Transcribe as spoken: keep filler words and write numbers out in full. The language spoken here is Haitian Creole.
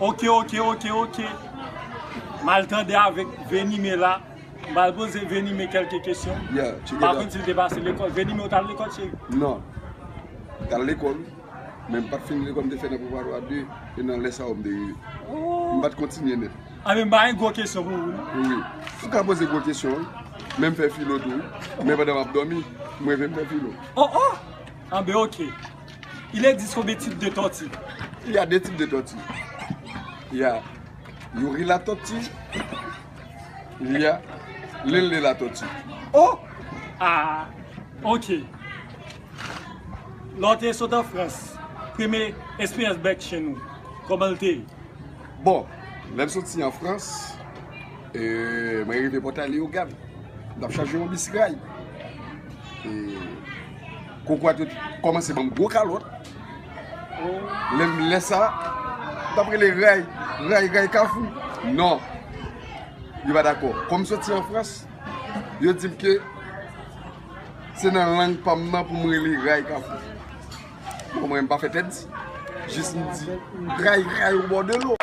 Ok, ok, ok, ok. M al tande avèk Venime la. M al poze Venime kèlke kesyon. Yeah, M pa konn si l te pase lekòl. Venime, ou t al lekòl, cheri? Non. M t al lekòl, men m pa t fini lekòl, m te fè nan preparatwa de, e nan lè sa yo m te rive. M pa t kontinye nèt. A, men m pa gen gwo kesyon pou ou, non? Wi. Ou ka poze gwo kesyon, wi. Men m fè filo tou, wi. Men pandan m ap dòmi, m reve m fè filo. Oh, oh! Anben, ok. Il existe combien de types de tortue? Il y a deux types de tortue. Il y a Youri la tortue. Il y a Lele la tortue. Oh! Ah, ok. Lè w te sot an Frans, premye esperyans bèk chen ou, kòman l te ye? Bon, lè m soti an Frans, e, mwen rive Pòtay Leyogàn. M t ap chaje yon bis ray. E, kokorat yo kòmanse ban m gwo kalòt. Lè m, lè sa, m t ap rele ray, ray, ray Kafou. Non, yo pa dakò. Kòm m soti an Frans, yo di m ke se nan lang pa m nan pou m rele ray Kafou. Bon, mwen, m pa fè tèt di. Jis m di, ray, ray, au bord de l'eau.